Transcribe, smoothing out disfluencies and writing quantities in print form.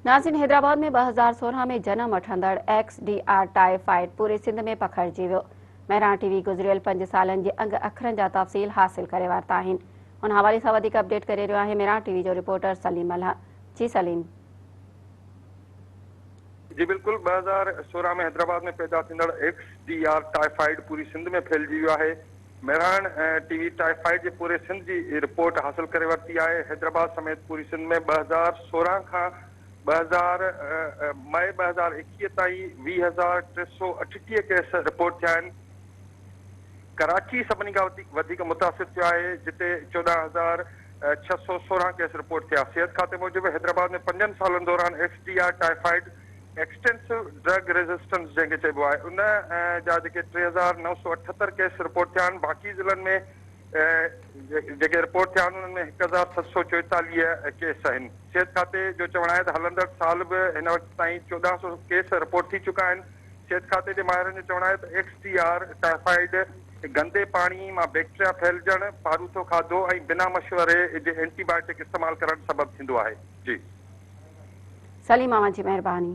ناظرين حيدرآباد ۾ 2016 ۾ جنم وٺندڙ ايڪس ڊي آر ٽائيفائيڊ پوري سنڌ ۾ پکڙجي ويو. مهراڻ ٽي وي گذريل پنج سالن جي انگ اکرن جا تفصيل حاصل ڪري ورتا آهن. ان حوالي سان وڌيڪ اپڊيٽ ڪري رهيو آهي مهراڻ ٽي وي جو رپورٽر سليم ملاح. جي سليم. جي بلڪل 2016 ۾ حيدرآباد ۾ پيدا ٿيندڙ ايڪس ڊي آر ٽائيفائيڊ پوري سنڌ ۾ ڦهلجي ويو آهي. مهراڻ ٽي وي ٽائيفائيڊ جي پوري سنڌ جي رپورٽ حاصل ڪري ورتي آهي، حيدرآباد سميت پوري سنڌ ۾ 2016 کان 2000 مئي 2021 تائين 20,338 ڪيس رپورٽ ٿيا آهن، ڪراچي سڀني کان وڌيڪ متاثر ٿيو آهي جتي 14,616 ڪيس رپورٽ ٿيا، صحت کاتي موجب حيدرآباد ۾ پنجن سالن دوران X D R typhoid extensive drug resistance جنهن کي چئبو آهي ان جا جيڪي 3978 ڪيس رپورٽ ٿيا آهن باقي ضلعن ۾ جيڪي رپورٽ ٿيا آهن انهن ۾ 1744 ڪيس آهن. صحت کاتي جو چوڻ آهي ته هلندڙ سال به هن وقت تائين 1400 ڪيس رپورٽ ٿي چڪا آهن. صحت کاتي جي ماهرن جو چوڻ آهي ته ايڪس ڊي آر ٽائيفائيڊ گندي پاڻي مان بيڪٽريا ڦهلجڻ، پاروٿو کاڌو ۽ بنا مشوري جي اينٽي بائيوٽڪ استعمال ڪرڻ سبب ٿيندو آهي. جي. سليم اوهان جي مهرباني.